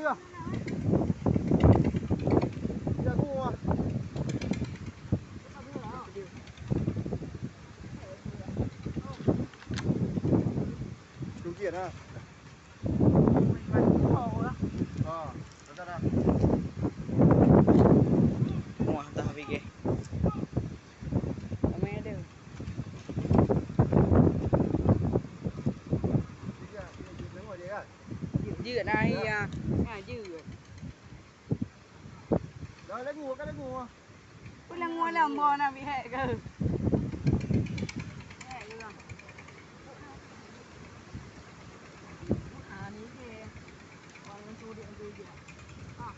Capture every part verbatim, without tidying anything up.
Tunggu dah. Ha, dah, dah. Muah dah bigeh. Ramai ada. Jeuet na, iya. Ha, jeuet. Dah lagu, kan lagu. Ulang ulang bo na bihek ke? Bihek ke, bang? Ah, ni ke. Orang yang suruh dia ambil dia. Ah.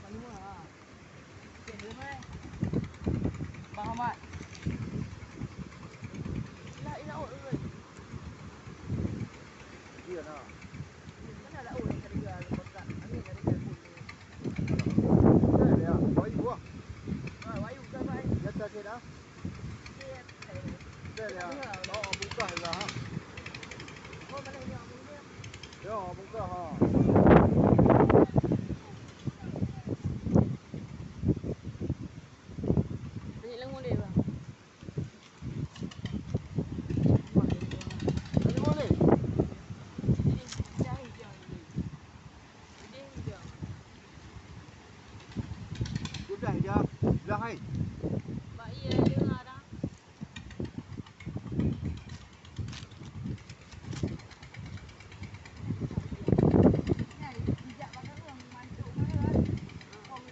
Mana, ah? Cek dia, mai. Bang Ahmad. Ilah, ilah, oh, oh. Dia nak. Udah, dah. Dah, hai.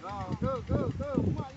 Go, go, go, go.